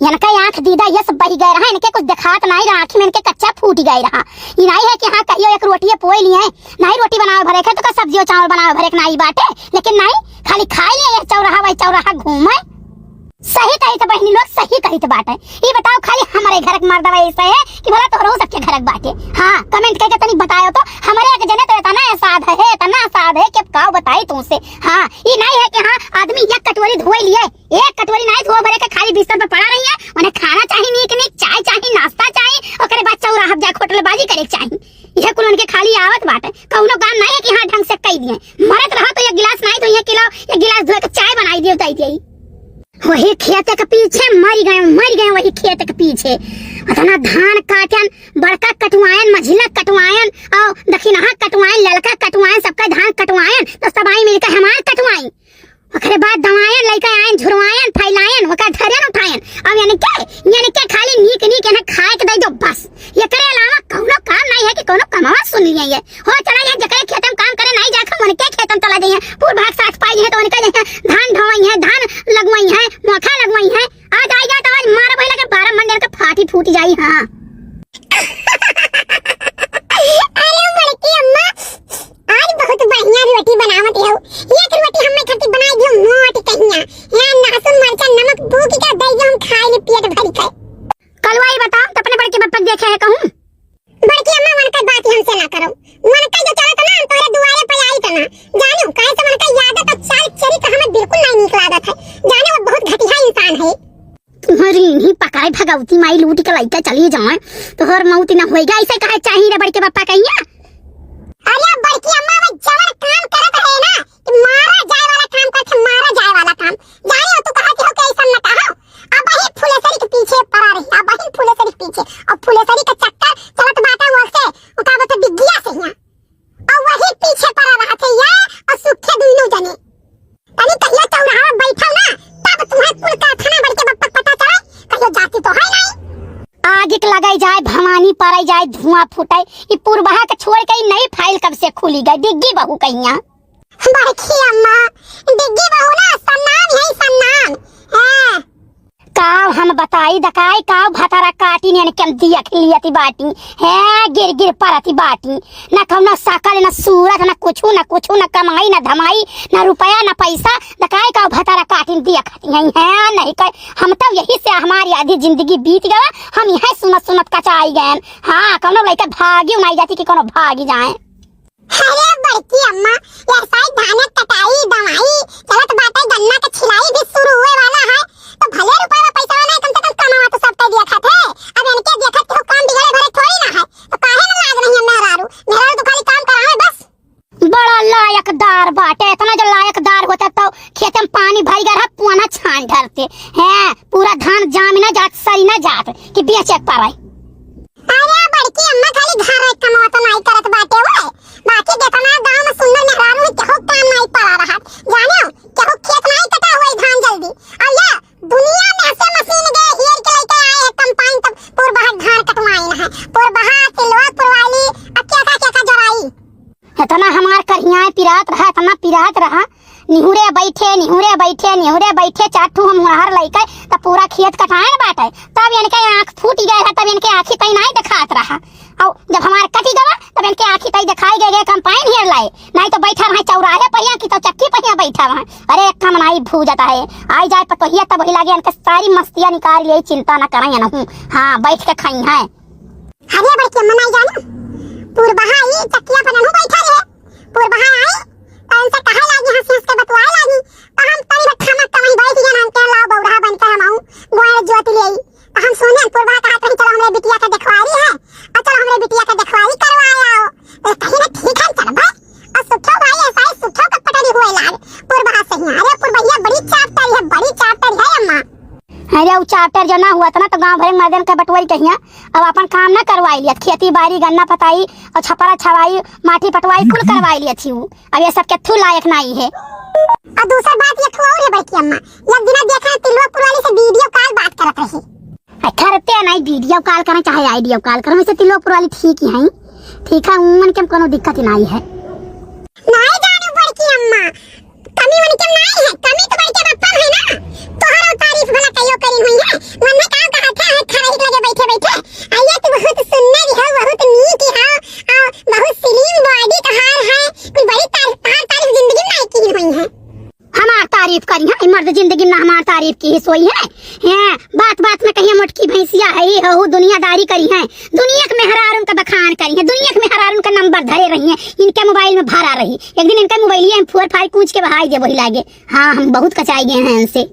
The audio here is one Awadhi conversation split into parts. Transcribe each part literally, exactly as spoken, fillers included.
इनका आँख दीदा ये सब बही गए रहा, इनके कुछ देखात नाहीं रहा, आँखी में इनके कच्चा फूटी गए रहा। ई नाहीं है कि हाँ कहियो एक रोटिये पोए लिए हैं, नाहीं रोटी बनावे भरे के तो का सब्जियो चावल बनावे भरे के नाहीं बाटे, लेकिन नाहीं, खाली खाए लिए ये चौराहा वही चौराहा घूमे। सही कहित बहिनी लोग, सही कहित बाटे। ई बताओ खाली हमरे घर के मर्दवा ऐसा है कि भला तोहरो सबके घर के बाटे? हाँ, comment करके तनी बतायो तो, हमरे एक जने तो इतना साध है, इतना साध है कि अब काव बताई तुमसे। हाँ, ई नाहीं है कि हाँ आदमी एक कटोरी धोए लिए, एक कटोरी नाहीं धोआ भरे के खाली बिस्तर पे पड़ा रही है। उन्हें खाना चाही नीक नीक, चाय चाही, नाश्ता चाही, ओकरे बाद चौराहा जाके होटलबाजी करे के चाही। यह कुल उनके खाली आवत बाटे, कौनो काम नाहीं है कि हाँ ढंग से कई दिए। मरत रहो तो एक गिलास नाहीं तो एक किलो, एक गिलास धोए के चाय बनाई दियो, दे दिए। वही खेत के पीछे मर गए, मर गए वही खेत के पीछे। इतना धान काटन, बड़का कटवायन, मझिला कटवायन, और दक्षिणहा कटवायन, ललका कटवायन, सबका धान कटवायन, तो सब आई मिलकर हमार कटवाई। ओकरे बाद दवायन लइके आयन, झुरवायन, फैलायन, ओकर धरेन उठायन। अब यानी के, यानी के खाली नीक नीक इन्हें खाए के दे दो बस। एकरे अलावा कौनो काम नाहीं है कि कौनो कमावा सुन लिए ये। हो चला ये जकरे खेत में काम करे नाहीं जाए, हम उनके खेत में चला जाइए। पूर भाग साथ पाई है तो उनका जइसे धान ढोवाई है, धान लगवाई है, मोखा लगवाई है। आज आई जाए तो आज मारा भइला के बारह मंडल के फाटी फूट जाई। हाँ। अरे बड़की अम्मा, आज बहुत बढ़िया रोटी बनावत हो। एक रोटी हमें खातिर बनाई दियो मोट कहिया। यहाँ लहसुन, मरचा, नमक बूक के दे दियो, हम खाए ले पेट भर के। कलुआ, ई बताओ, तो अपने बड़के बप्पा के देखे है कहूँ? बड़की अम्मा, वनकर बात हमसे ना करो। वनकर जो चलत ना, हम तोहरे दुआरे पे आई तना। जानो, काहे से वनकर आदत और चाल चरित्र हमें बिल्कुल नहीं नीक लागत है। जानो, वो बहुत घटिया इंसान है। तुम्हारी इन्हीं पकाए भगवती माई लूट के लइके चली जाए, तोहर मौत ना होएगा। ऐसे कहे चाही रे बड़के बप्पा कहिया? अरे बड़की अम्मा, वो जवन काम करत है ना, कि मारा जाए वाला काम करत है, मारा जाए वाला काम। जाने हो तू कहा कि हो के ऐसा न कहा। अब वही फुलेसरी के पीछे पड़ा रही, अब वही फुलेसरी के पीछे। और फुलेसरी का चक्कर चलत बाटा वो से, वो का बोलते बिग्गिया से हिया। और वही पीछे पड़ा रहा थे ये, और सुखे दुइनो जने। तनी कहियो चौराहा बैठल ना, तब तुम्हें कुल कारखाना बड़के बप्पा पता चले, कहियो जाति तो है नहीं। आग एक लगाई जाए, भवानी पड़ाई जाए, धुआं फूटे, ई पुरबहा के छोड़ के ई नई फाइल कब से खुली गई, डिग्गी बहू कहिया। बड़की अम्मा, डिग्गी बहू ना सन्नाम है, सन्नाम। हाँ। काव हम बताई दकाई, काव भतारा काटी ने के हम दियख लियती बाटी। है गिर गिर परती बाटी। ना कौनो सकल, ना सूरत, ना कुछु, ना कुछु, ना कमाई, ना धमाई, ना रुपया, ना पैसा। दकाई काव भतारा काटी ने दियख हती हैं। है नहीं कह, हम तब यही से हमारी आधी जिंदगी बीत गवा। हम यह सुनत सुनत कचाई गए। हाँ, कौनो लइका भागी उनाई जाती कि कौनो भागी जाए। अरे बड़की अम्मा, यह साइड धाने कटाई, दवाई चलत बाटे, गन्ना के छिलाई भी शुरू हुए वाला है, तो भले रुपया पैसा ना, कम से कम कमावा तो सब कर दिया खाते। अब इनके देखत केहू काम बिगड़े भरे थोड़ी ना है, तो काहे ना लाग रही है मेहरारू? मेहरारू तो खाली काम करावे बस। बड़ा लायकदार बाटे, इतना जो लायकदार होता तो खेत में पानी भर गया रहा, पुआना छान डरते हैं, पूरा धान जाम ना जात, सरी ना जात कि बेचे के पावे। अरे बड़की अम्मा, खाली घर एक कमावा तो नाई करत बाटे वो, बाकी जितना गांव में सुंदर मेहरारू है, केहू काम नाई पड़ा रहा। जाने हो, केहू खेत नाई कटा हुआ धान जल्दी। और ये दुनिया में ऐसे मशीन गए हेर के लेके आए हैं कंपाइन, तब पुरबहा धान कटवाइन है। पुरबहा, सिलवा, पुरवाली, अब क्या का, क्या का जराई। इतना हमार करियाए पिरात रहा, इतना पिरात रहा। निहुरे बैठे, निहुरे बैठे, निहुरे बैठे, चार ठू हम मुड़हर लइके, तब पूरा खेत कटाए बाटे। तब इनके आँख फूट गए रहा, तब इनके आँखी तई नाई देखात रहा। और जब हमार कटी गवा, तब इनके आँखी तई देखाई गए, गए कंपाइन हेर लाए। नाई तो बैठा रहे चौराहे पहिया की तो चक्की पहिया बैठा रहे। अरे, एक काम नाई भूजत है। आई जाए पतोहिया तब वही लागे इनके सारी मस्तियाँ निकाल लिए, चिंता न करें नहूँ। हाँ, बैठ के खाई हैं। अरे बड़की अम्मा नाई जानू, पुरबहा ई चकिया पर नहू बैठा रहे। पुरबहा आई, तो इनसे कहे लागी हंसी हंस के बतवाए लागी। तो हम तनी बठा मत वहीं बैठ गए नाम के लाओ बौरहा बन के हम आऊं, गोड़ जोत ले। तो हम सुने पुरबहा कहा कहीं चलो हमरे बिटिया के देखवारी है, और चलो हमरे बिटिया के देखवारी करवाए आओ। तो कहीं ना ठीक है चल भाई। और सुखो भाई ऐसा ही सुखो के पटरी हुए लाग। पुरबहा से ही, अरे पुरबहिया बड़ी चापटरी है, बड़ी चापटरी है अम्मा। अरे, उ चापटर जो ना हुआ था ना, तो गांव भरे के मर्दन के बटवारी कहिया, अब अपन काम ना करवाई लिया, खेती बाड़ी, गन्ना पताई और छपरा छवाई, माटी पटवाई, कुल करवाई लिया थी उ। अब ये सब के थू लायक नहीं है। और दूसर बात ये थू और है बड़की अम्मा, एक दिना देखा है तिलवा पुरवाली से वीडियो कॉल बात करत रही। आ, करते नहीं वीडियो कॉल करें चाहे आइडियो कॉल करें, वैसे तिलवा पुरवाली ठीक ही है, ठीक है, उमन के कोनो दिक्कत ही नहीं है। नहीं जानू बड़की अम्मा, कमी उनके नाई है, कमी तो बड़के बप्पा है ना। तोहरो तारीफ भला कहियो करी हुई है, मन में का हैं, बात बात में कहिया मोटकी भैंसिया है, ई हऊ दुनियादारी करिहैं, दुनिया के मेहरारुन का बखान करिहैं, दुनिया के मेहरारुन का नंबर धरे रहिहैं, इनके मोबाइल में भरा रही। एक दिन इनका मोबाइलिया हम फोर फाइव कूच के बहाई देबो ही लागे। हाँ, हम बहुत कचाई गए हैं इनसे।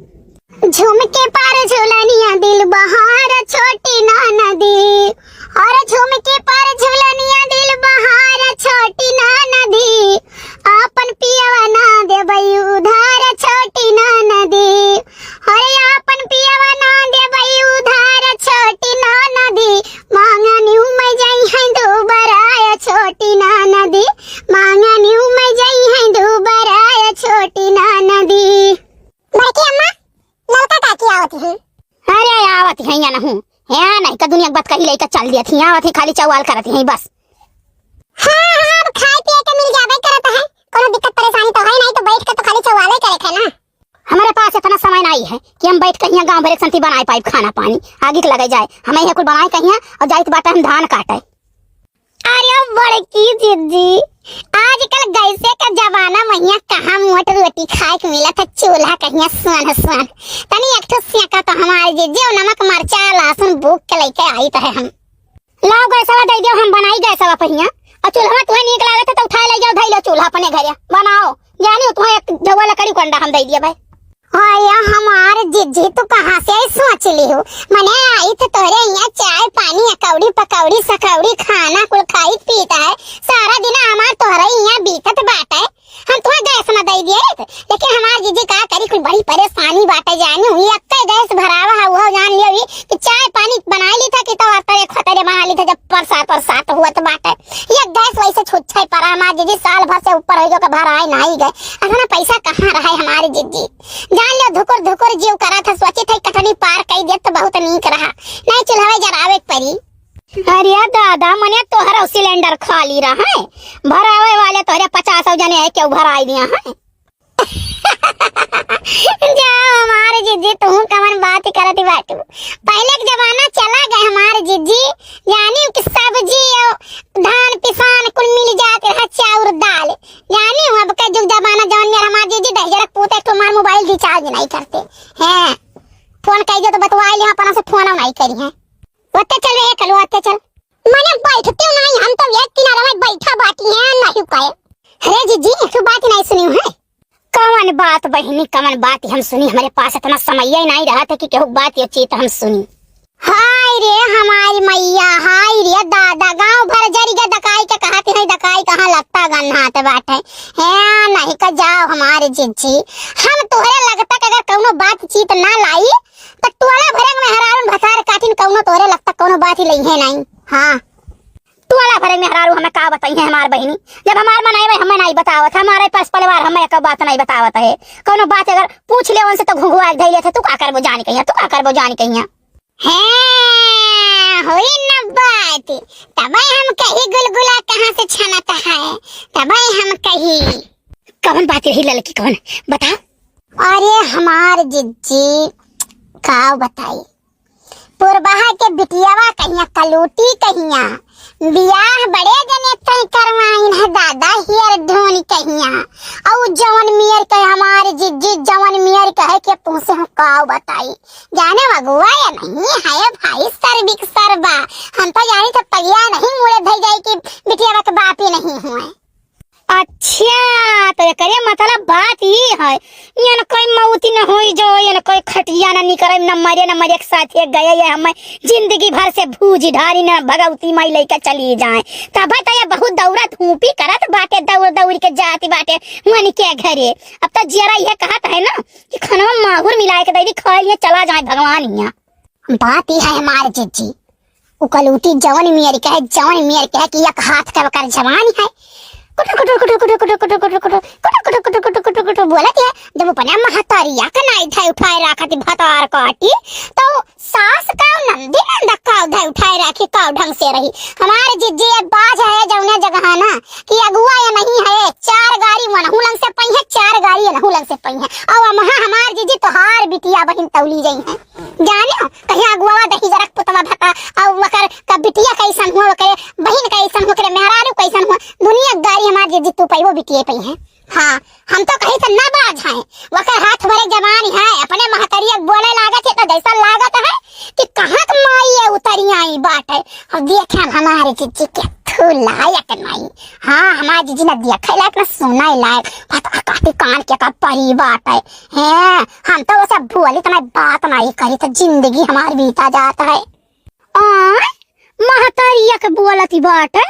झुमके पर झुलनिया दिल बहार छोटी ननदी, और झुमके पर झुलनिया दिल बहार छोटी ननदी, आपन पियवा ना देबई उधार छोटी ननदी, अरे आपन पियवा ना देबई उधार छोटी ननदी, मांगनी में जइहैं दुबराय छोटी ननदी, मांगनी में जइहैं दुबराय छोटी ननदी। बड़की अम्मा, ललका काकी आवत ही। अरे आवत ही या नहू, या नहीं का दुनिया के बात कही लइका चल दिया थी, आवत ही खाली चौवाल करत ही बस। हाँ, हाँ, अब खाए पिए के मिल जाबे करत है, कोनो दिक्कत परेशानी तो है नहीं, तो बैठ के तो खाली चौवाले करे के ना। हमारे पास इतना समय नहीं है कि हम बैठ के हियाँ गाँव भर एक संती बनाए पाइब खाना पानी, आगे के लगे जाए, हमें यहाँ कुल बनाए कहिया और जाइत बाटे हम धान काटे। अरे बड़की जिज्जी, आजकल गैसे का जमाना महिया कहाँ मोट रोटी खाए के मिलत है, चूल्हा कहिया सुन सुन। तनी एक ठो सेका तो हमारे जिज्जी, और नमक मरचा लहसुन बूक के लेके आइत है हम। लाओ गैसवा दे दियो, हम बनाई गैसवा पहिया। और चूल्हा तुम्हें नीक लागत है तो उठाए ले जाओ, धई लो चूल्हा अपने घरे बनाओ। जानी तुम्हें एक झौआ लकड़ी कंडा हम दे दिए भाई। हाय हमार जिज्जी, तू कहाँ से आई सोच ली हो? मने आई तो तोहरे यहाँ चाय पानी, अकौड़ी पकौड़ी सकौड़ी खाना कुल खाइत पीत है। सारा दिन हमार तोहरे यहाँ बीतत बाटे। हम तुम्हें गैस न दे दिए, लेकिन हमार जिज्जी का करी, कुल बड़ी परेशानी बाटे। जानी हुई अक्के गैस भरावा है, वो जान लियो हुई कि चाय पानी बनाई ली था कि तो आता एक खतरे बना ली था जब बरसात बरसात हुआ तो बाटे। ये गैस वैसे छुच्छे पड़ा हमार जिज्जी, साल भर से ऊपर हो गयो के भराए नहीं गए। अतना पैसा कहाँ रहे हमारे जिज्जी? जान लो, धुकुर धुकुर जीव करा था, सोची थे कटनी पार कई देत तो बहुत नीक रहा, नहीं चूल्हा जरावे के पड़ी। अरे दादा, मने तोहरा सिलेंडर खाली रहे, भरावे वाले तोहरे पचास जने है, क्यों भराई दिया है? जा हमारे जिज्जी, तू कवन बात करत बाटू? पहले के जमाना चला गए हमारे जिज्जी, जानी कि सब्जी और धान पिसान कुल मिल जात रहा, चाउर दाल। जानी हूँ अब का जुग जमाना जवन मेरा हमार जीजी दहिजरक पूते एक ठो हमार मोबाइल रिचार्ज नहीं करते हैं। फोन कह दो तो बतवा ले, अपना से फोन नहीं करी है। ओते चल रे कलू, ओते चल। मने बैठते नहीं, हम तो एक किनारे में बैठा बाटी है, नहीं पाए। अरे जीजी, एक ठो बात नहीं सुनी है। कवन बात बहिनी, कवन बात हम सुनी? हमारे पास इतना समय ही नहीं रहा था कि केहू बात ये चीत हम सुनी। हाय रे हमारी मैया, हाय रे दादा, गांव भर जरिया दकाई के कहत है, दकाई कहाँ लत्ता गन्हात बाटे। हे नहीं का जाओ हमारे जिज्जी, हम तोहरे लगता कि अगर कौनो बातचीत ना लाई तो टोला भरे में हरारुन भतार काटिन कौनो तोहरे लगता कौनो बात ही लइहे नहीं। हाँ, टोला भरे में हरारू हमें का बताई है हमार बहिनी, जब हमार मनाई भाई हमें नहीं बतावत, हमारे पास परिवार हमें एक बात नहीं बतावत है। कौनो बात अगर पूछ ले उनसे तो घुघुआ धैले थे, तू का करबो जान कहिया, तू का करबो जान कहिया। हैं, होई न बात, तबे हम कही गुलगुला कहाँ से छनत है, तबे हम कही। कौन बात रही ललकी, कौन? बता। अरे हमार जिज्जी, का बताई, पुरबहा के बिटियावा कहिया, कलूटी कहिया, बियाह बड़े जने तय करवाइन है दादा, हियर ढोनी कहिया। औ जवन मियर कहे हमार जिज्जी, जवन मियर कहे के तुमसे हम का बताई, जाने अगुआ या नहीं है भाई, सर्विक सर्वा। हम तो जानी तो पगिया नहीं मुड़े धई जाई कि बिटियावा के बाप ही नहीं हुए। अच्छा, तो एकरे मतलब बात ई है, यन कोई मौती न होई जो, यन कोई खटिया न निकरे, न मरे, न मरे के साथ ये गए, ये हमें जिंदगी भर से भूजी ढारी न भगवती माई लेके चली जाए। तब तो ये बहुत दौड़ा धूपी करत बाटे, दौड़ दौड़ के जाती बाटे, वनी के घरे। अब तो जियरा ये कहत है ना कि खनवा माहुर मिलाए के दे दी, खा लिए चला जाए भगवान हिया। बात ई है हमार जिज्जी, उ कलूटी जवन मियर कहे, जवन मियर कहे कि एक हाथ के ओकर जवानी है। कुटुर, कुटुर, कुटुर बोलत है, जब अपने महतरिया के नाई धै उठाए राखत भतार काटी, तो सास का नंदी नंदा का धै उठाए राखी का ढंग से रही। हमारे जिज्जी ये बाज है जौने जगह ना कि अगुआ ये नहीं है, चार गाड़ी वनहू लंग से पई है, चार गाड़ी एनहू लंग से पई है। और वहाँ हमार जिज्जी तोहार बिटिया बहिन तौली जई है। जाने हो, कहीं अगुआ दही जरक पुतवा भता, और वकर का बिटिया कैसन हुआ, वकरे बहिन कैसन हुआ, वकरे मेहरारू कैसन हुआ, दुनिया गारी हमार जिज्जी तू पैबो बिटिये पई है। हाँ, हम तो कहीं से ना बाज हैं, वकर हाथ भरे जवान है, अपने महतरिया बोले लागत है तो बाटे। अब देखे हमारे जिज्जी के थू लायक नहीं। हाँ, हमारे जिज्जी ना देखे लायक ना सुने लायक। पता काटी कान के का परी बाटे। हैं, हम तो वैसे बोली तो नहीं, बात नहीं करी तो जिंदगी हमारी बीता जात है। आ, महतारी एक बोलती बाटे।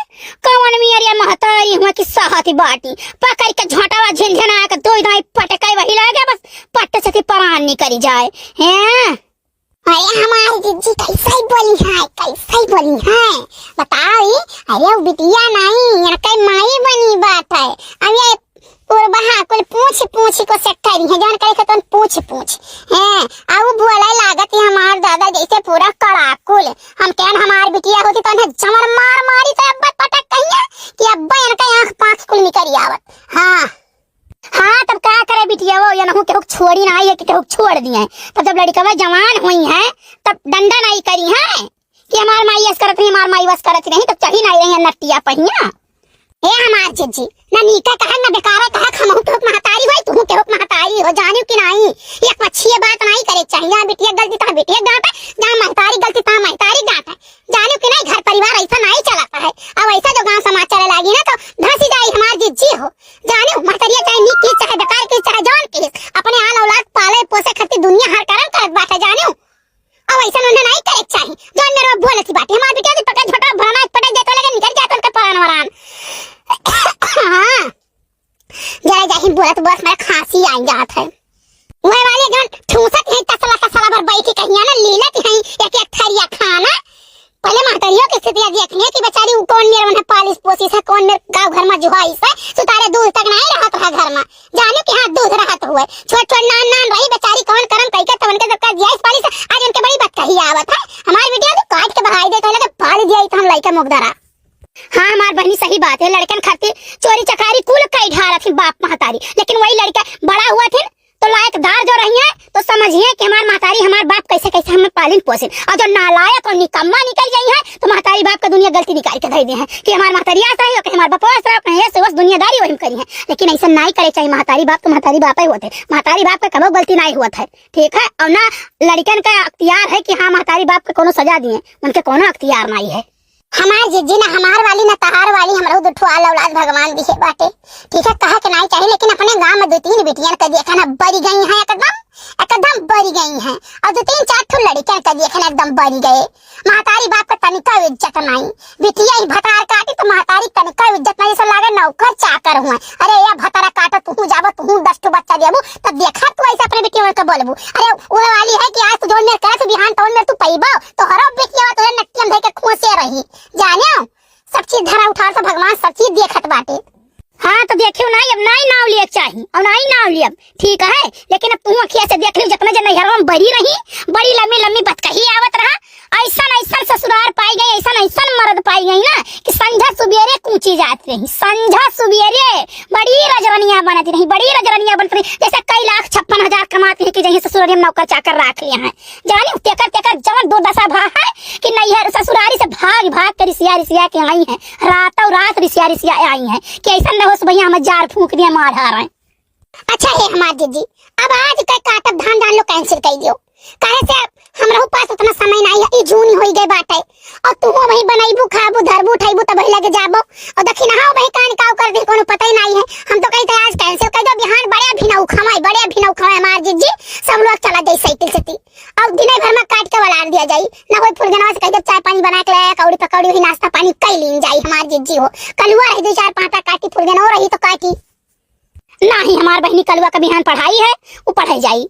कौन मेरे महतारी हुआ कि सहती बाटी। पकड़ के झोंटावा झिनझिना के दो दाई पटकाई वही लागे बस पट्टे से परान निकली जाए। हैं? अरे हमारी जिज्जी कैसे ही बोली है, कैसे ही बोली है? बताओ ई, अरे वो बिटिया नहीं, इनके माई बनी बात है। अब ये पुरबहा कुल पूछ पूछ को सेट करी है, जौन करे के तौन पूछ पूछ। हैं, आ वो बोले लागत है हमार दादा जैसे पूरा कड़ाकुल। हम कहन हमार बिटिया होती तो उन्हें जमर मार मारी तो अब्बा पटक कहिया कि अब्बा इनका आँख पाँख कुल निकरी आवत। हाँ। हाँ, तब का करे बिटिया, वो यनहू केहू छोड़ी ना आई है कि केहू छोड़ दिए हैं। तब जब लड़िकवा जवान हुई है, तब डंडा नहीं करी है कि हमार माई ऐस करत रही, हमार माई वस करत रही, तब चढ़ी नहीं रही है नटिया पहिया। ए हमार जिज्जी, ना नीका कहा, ना बेकारा कहा, हमहू केहू महतारी होई, तुहू केहू महतारी हो, जानियो कि नहीं? एक पक्षीय बात नहीं करे चाहिए। जहाँ बिटिया गलती तहाँ बिटिया गाँठ है, जहाँ महतारी गलती तहाँ महतारी गाँठ है। जानियो कि नहीं, घर परिवार ऐसा नहीं चलता है। अब ऐसा जो गाँव समाज चले लागी ना तो धंसी जाई हमार जिज्जी हो। जानियो, महतरिया चाहे नीक की, चाहे बेकार की, चाहे जौन की, अपने आल औलाद पाले पोसे खातिर दुनिया हर करम करत बाटे, जानियो। अब ऐसा उन्हें नहीं करे के चाही। जौन मेरे बोलत ही बाटे, हमार बिटिया के पकड़ झोटा भरना, पटक देते लगे निकल जात उनके परान वरान। हाँ, जरा जाही बोलत बस मेरा खांसी आ जात है। वह वाले जौन ठूसत है तसला तसला भर बैठी कहिया ना लीलत है एक एक थरिया खाना। पहले महतरियों की स्थिति देखिए कि बेचारी उ कौन मेर उन्हें पालिस पोसिस है, कौन मेर गाँव घर में जुहाइस है, सुतारे दूध तक नहीं रहत रहा घर में। जाने कि हाँ दूध रहत हुए, छोट छोट नान नान रही बेचारी, कौन करम कई के तवन के जब कर दिया इस पालिस, आज उनके बड़ी बात कही आवत है। हमारी वीडियो तो काट के बहाई दे, कहले तो पाल दिया ही तो हम लइका मुगदरा। हाँ हमार बहनी सही बात है, लड़कन खातिर चोरी चकारी कुल कई ढालत ही बाप महतारी, लेकिन वही लड़का बड़ा हुआ थे तो लायकदार जो रही है, तो समझिए कि हमार महतारी, हमार बाप कैसे कैसे हमें पालिन पोसिन। और जो नालायक और निकम्मा निकल जाई है, तो महतारी बाप का दुनिया गलती निकाल के धर दे हैं कि हमार महतारी ऐसा रही, कि हमार बाप ऐसा रहा, कहीं ऐसे वस दुनियादारी वही में करी है। लेकिन ऐसा नहीं करे चाहिए, महतारी बाप तो महतारी बाप ही होते, महतारी बाप का कबो गलती नहीं हुआ है, ठीक है। और ना लड़कन का अख्तियार है कि हाँ महतारी बाप का कोनो सजा दिए, उनके कोनो अख्तियार नहीं है। हमार जिज्जी ना हमार वाली ना तहार वाली, हमरो दुठो आल औलाद भगवान दिहे बाटे। ठीक है, कहे के नाई चाही, लेकिन अपने गांव में दो तीन बिटियन के देखा ना बरी गई हैं एकदम, एकदम बरी गई हैं। और दो तीन चार ठो लड़िकन के देखा ना एकदम बरी गए। महतारी बाप के तनिका इज्जत नाई, बिटिया ही भतार काटी तो महतारी तनिका इज्जत नाई, जैसे लागे नौकर चाकर हुए। अरे या भतारा काटो, तू जाबो, तू दस ठो बच्चा देबू, तब देखा तू ऐसे अपने बिटियन के बोलबू। अरे वो वाली है कि आज तू जौन मेर करत बिहान तौन मेर तू पैबो, तो हरो बिटिया तो नट्टियम धई के खुआ से रही। जाने, सब चीज धरा उठा तो भगवान सब चीज देखत बाटे। हाँ, तो देखियो ना, अब नाई नाव लिए चाही और नाई नाव लिए, ठीक है, लेकिन अब तू अखिया से देख लियो, जितना जन नैहरवा में बड़ी रही, बड़ी लम्बी लम्बी बतकही आवत रहा, ऐसन ऐसन ससुरार पाई गई, ऐसन ऐसन मर्द पाई गई ना कि संझा सुबेरे कूची जात रही, संझा सुबेरे बड़ी रजरनिया बनत रही, बड़ी रजरनिया बनत रही, जैसे कई लाख छप्पन हजार कमाती है कि जहीं ससुरारी में नौकर चाकर राख लिए हैं। जानी, तेकर, तेकर जवन दुर्दशा भा है कि नैहर ससुरारी से भाग, भाग के रिसिया, रिसिया के आई हैं, रातों रात रिसिया, रिसिया आई हैं कि ऐसा न हो सो भैया हमें जार फूंक दिए, मार हार हैं। अच्छा हे हमार जिज्जी, अब आज के काटब धान डान लो cancel कर दियो, काहे से अब हमरहु पास उतना समय नहीं है, ई जून होई गए बाटे, और तू वही बनैबू, खाबू, धरबू, उठैबू, तब वही लगे जाबो, और दखिनहा वही कान काव कर दे, कोनो पता ही नहीं है। हम तो कही थे आज cancel कर दो, बिहान बड़े अभिनव खवाए, बड़े अभिनव खवाए हमार जिज्जी, सब लोग चला जाई साइकिल से ती। अब दिने भर में काट के वलार दिया जाई, ना कोई फुलगनवा से कह दे चाय पानी बना के लाया, कौड़ी पकौड़ी हुई, नाश्ता पानी कई लीन जाई हमार जिज्जी हो। कलुआ रही दो चार पांटा काटी, फुलगनवा रही तो काटी। नाही हमार बहिनी कलुआ का बिहान पढ़ाई है, वो पढ़ाई जाई।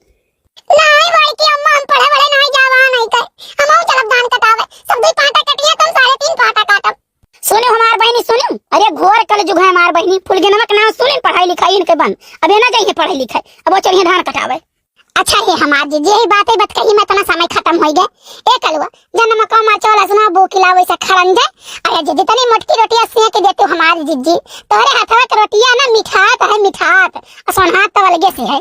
नाही बड़की अम्मा, हम पढ़े वढ़े नाही जावा नहीं कर, हम चलब धान कटावे, सब दो पांटा कटिया, तुम साढ़े तीन पांटा काटब। सुनो हमार बहिनी, सुनो, अरे घोर कलजुग है हमार बहिनी, फुलगनवा के नाम सुनिन, पढ़ाई लिखाई इनके बंद, अब ये ना जाइए पढ़ाई लिखाई, अब वो चलिए धान कटावे। अच्छा हे हमार जिज्जी, यही बात है, बतकही में इतना समय खत्म हो गए। ए कलुआ, जन मका मरचा वाला सुना बो किला वैसे खड़न दे। अरे जिज्जी, तनी मोटकी रोटिया सेंक देते हो हमार जिज्जी, तोहरे हाथवा के रोटिया ना मिठात है, मिठात, और सोनहात तो अलगे से है।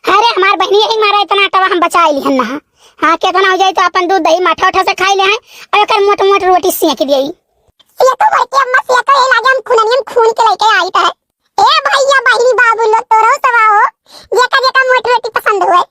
अरे हमार बहिनी, यही मारा इतना आटा हम बचा लिहन ना। हाँ, केतना हो जाई तो अपन दूध दही माठा उठा से खाई ले हैं, और एकर मोट मोट रोटी सेंक दिए। ये तो बड़की अम्मा से तो ये लागे हम खुननियम खून के लेके आई तो है। ए भैया, बहिनी, बाबू लोग, तोरो सवा हो, जेका जेका मोट रोटी पसंद हुए।